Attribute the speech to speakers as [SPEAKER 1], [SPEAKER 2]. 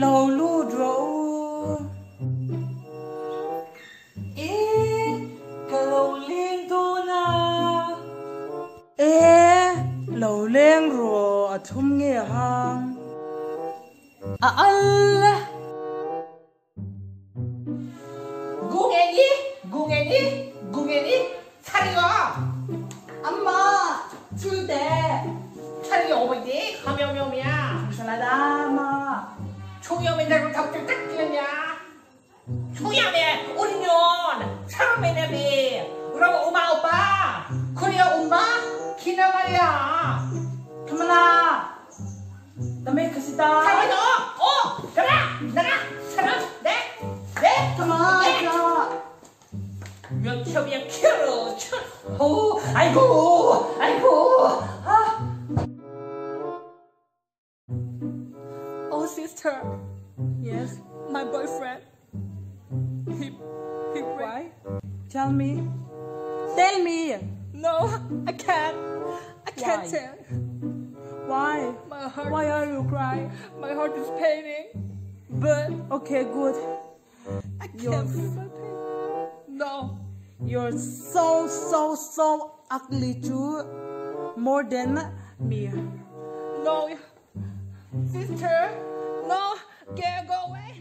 [SPEAKER 1] Lo lut rawh u. E, ka lo leng dawn a. E, lo leng rawh, a thum nge a hang? A al a.
[SPEAKER 2] Gungeni, Gungeni, Gungeni, 차려.
[SPEAKER 1] Amma, Chulte.
[SPEAKER 2] 차려 어머니, 가명명이야.
[SPEAKER 1] Salama.
[SPEAKER 2] 총염에 덕질 딱 뛰었냐? 총염에 우리는 사람의 그럼 엄마 오빠, 그래야 엄마 기나 말이야.
[SPEAKER 1] Kamala. Dami kasi ta.
[SPEAKER 2] 자기도 어, 그래, 나가, 사람, 네, 네,
[SPEAKER 1] Kamala.
[SPEAKER 2] 몇 첩이야 키로 천, 오, 아이고, 아이고, 아.
[SPEAKER 3] Oh, sister,
[SPEAKER 1] Yes.
[SPEAKER 3] my boyfriend. He, he
[SPEAKER 1] Why? Tell me. Tell me.
[SPEAKER 3] No, I can't. I can't
[SPEAKER 1] Why?
[SPEAKER 3] tell.
[SPEAKER 1] Why?
[SPEAKER 3] My heart.
[SPEAKER 1] Why are you crying?
[SPEAKER 3] My heart is paining, but
[SPEAKER 1] Okay, good.
[SPEAKER 3] I can't
[SPEAKER 1] You're-
[SPEAKER 3] feel my pain. No,
[SPEAKER 1] You're so so so ugly too. More than me.
[SPEAKER 3] no, sister, no, get go away.